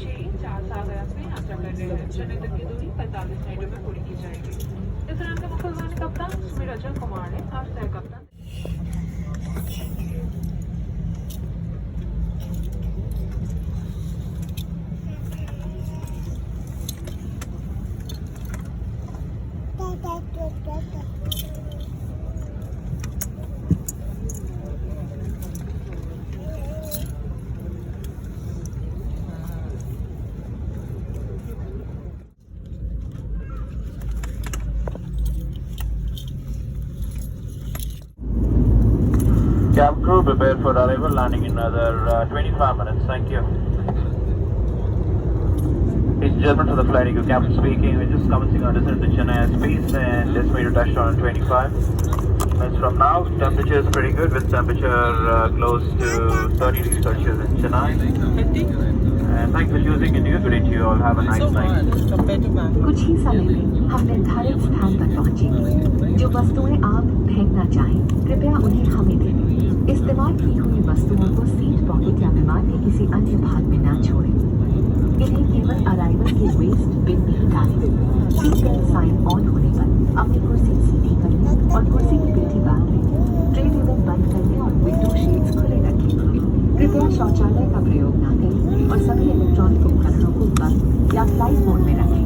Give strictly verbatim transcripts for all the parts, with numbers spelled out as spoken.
छह चार सात आयात में यात्रा कर रहे हैं। चलने तक की दूरी पैंतालीस मिनट में पूरी की जाएगी। इस उड़ान का मुख्य विमान कप्तान सुमीर अजय कुमार है। आप सह कप्तान। Cab crew, prepare for arrival, landing in another uh, twenty-five minutes. Thank you. Ladies and gentlemen, to the flight crew, captain speaking. We're just commencing our descent to Chennai airspace and estimated touchdown in twenty-five minutes from now. Temperature is pretty good with temperature uh, close to thirty degrees Celsius in Chennai. And thanks for choosing India. Good day to you all. Have a nice night. Compared to Bangalore. कुछ ही समय में हम निर्धारित स्थान पर पहुंचेंगे। जो वस्तुएं आप फेंकना चाहें, कृपया उन्हें हमें दें। इस्तेमाल की हुई वस्तुओं को सीट पॉकेट या विमान के किसी अन्य भाग में ना छोड़ें। इन्हें केवल अराइवल के वेस्ट बिन में ही डालें। सीट बेल्ट साइन ऑन होने पर अपनी कुर्सी सीधी कर लें और कुर्सी की पेटी बांध लें। ट्रे टेबल बंद कर लें और विंडो शेड्स खुले रखें। कृपया शौचालय का प्रयोग ना करें और सभी इलेक्ट्रॉनिक उपकरणों को बंद या फ्लाइट मोड में रखें।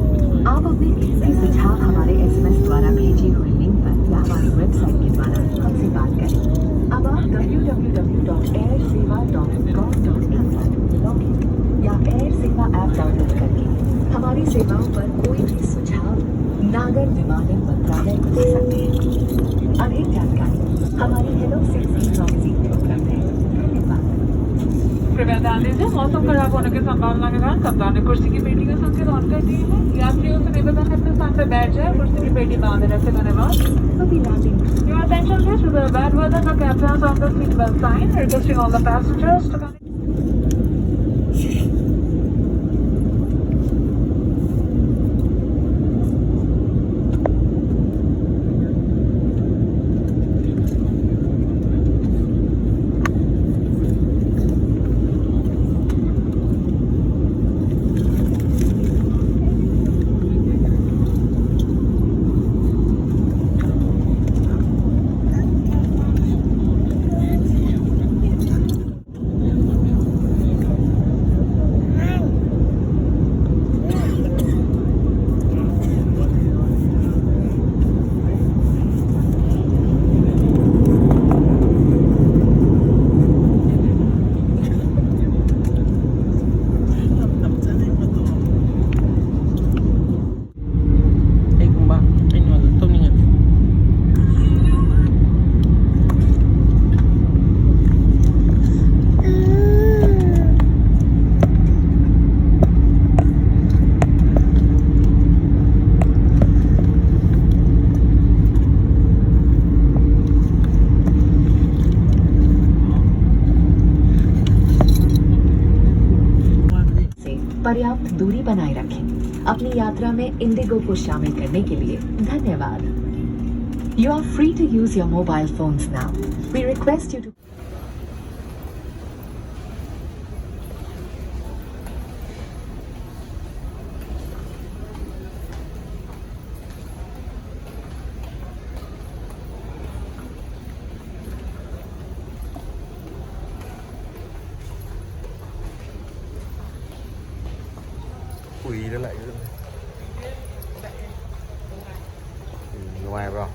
आप अपने कीमती सुझाव हमारे एसएमएस द्वारा भेजे हुए लिंक पर या हमारी वेबसाइट के द्वारा हमसे बात करें। अब आप W W W dot air सेवा डॉट कॉम डॉट इन पर लॉग इन या एयर सेवा ऐप डाउनलोड करके हमारी सेवाओं पर कोई भी सुझाव नागर विमानन मंत्रालय को दे सकते हैं। अधिक जानकारी हमारी हेलो सिक्स मैगजीन में उपलब्ध है। धन्यवाद। कृपया ध्यान दीजिए, मौसम खराब होने की संभावना के कारण कप्तान ने कुर्सी की पेटी का संकेत ऑन कर दिया है। यात्रियों से निवेदन है, अपने स्थान पर बैठ जाए, कुर्सी की पेटी बांधे रखें। धन्यवाद। Your attention please, due to the bad weather, the captains on the seat belt sign, requesting all the passengers to पर्याप्त दूरी बनाए रखें। अपनी यात्रा में इंडिगो को शामिल करने के लिए धन्यवाद। You are free to use your mobile phones now. We request you to ꯎꯏꯔ ꯂꯥꯛꯏ꯫ ꯎꯝ, ꯅꯨꯡꯉꯥꯏꯕ꯭ꯔꯣ?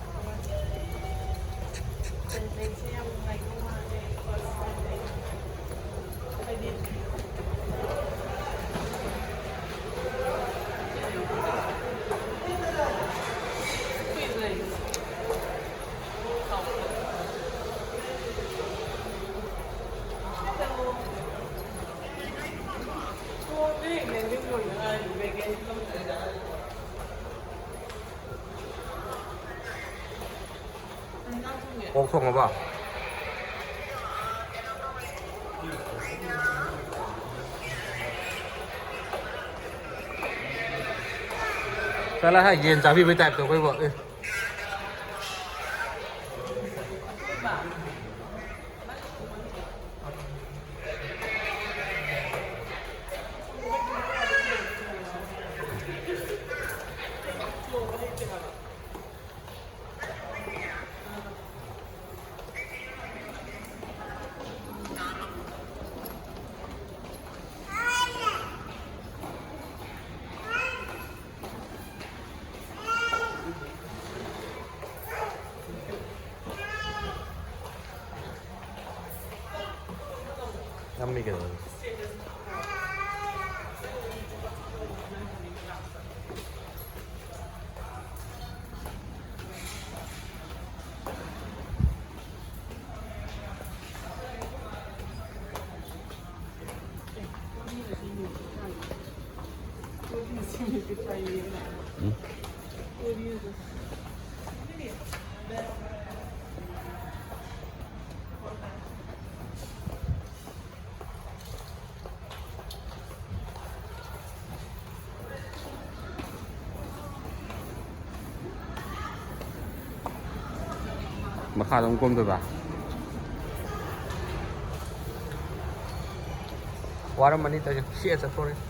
ꯑꯣꯛ ꯊꯣꯡꯉꯕ? ꯆꯠꯂꯣ ꯍꯥꯏ, ꯌꯦꯟ ꯆꯥꯕꯤꯕꯩ ꯇꯥꯏꯞꯇ ꯑꯩꯈꯣꯏꯕꯨ꯫ ꯑꯦ꯫ ꯅꯝꯃꯤ ꯀꯩꯗꯧꯔꯒꯦ? ꯃꯈꯥꯗ ꯑꯃꯨꯛ ꯀꯨꯝꯗꯣꯏꯕ꯫ ꯋꯥꯔꯝꯃꯅꯤ ꯇꯧꯔꯤꯁꯦ, ꯁꯤꯗ ꯆꯠꯊꯣꯔꯛꯑꯦ꯫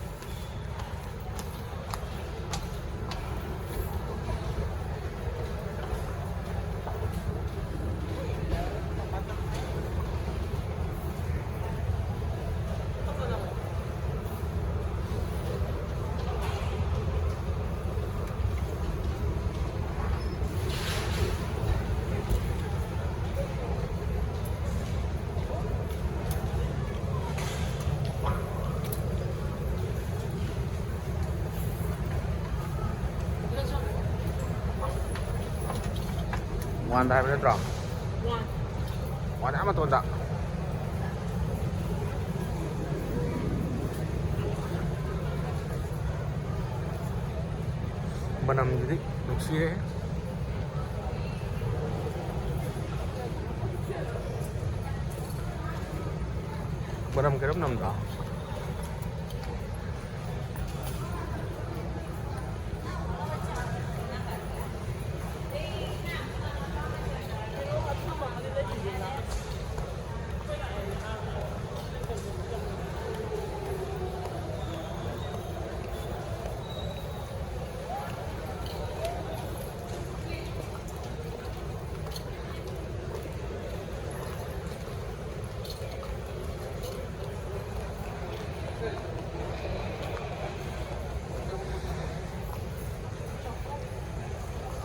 ꯋꯥꯟꯗ ꯍꯥꯏꯕ ꯅꯠꯇ꯭ꯔꯣ? ꯋꯥꯟ꯫ ꯋꯥꯟ ꯑꯥ ꯃꯇꯣꯟꯗ꯫ ꯃꯅꯝꯗꯨꯗꯤ ꯅꯨꯡꯁꯤꯔꯦ꯫ ꯃꯅꯝ ꯀꯔꯝ ꯅꯝꯗ꯭ꯔꯣ?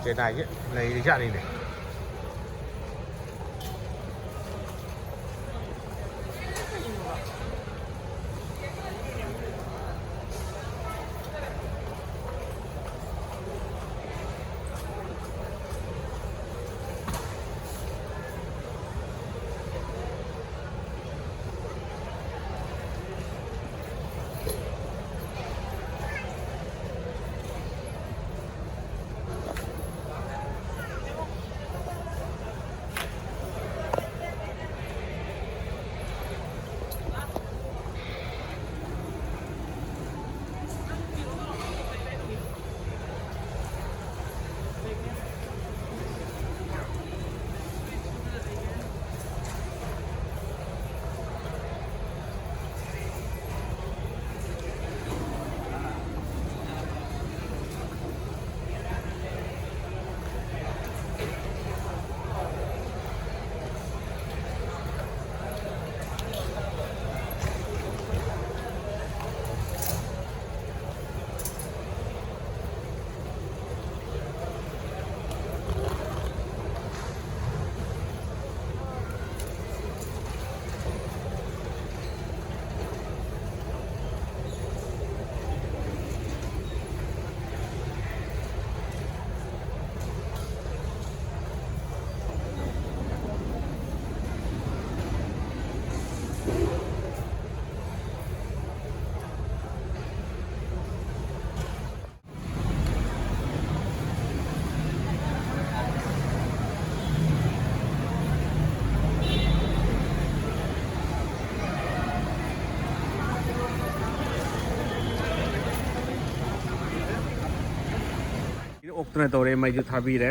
ꯆꯦꯟꯅꯥꯏꯁꯦ ꯅꯩꯔꯤꯖꯥꯠꯅꯤꯅꯦ꯫ ꯄꯣꯛꯇꯅ ꯇꯧꯔꯦ, ꯃꯩꯁꯨ ꯊꯥꯕꯤꯔꯦ꯫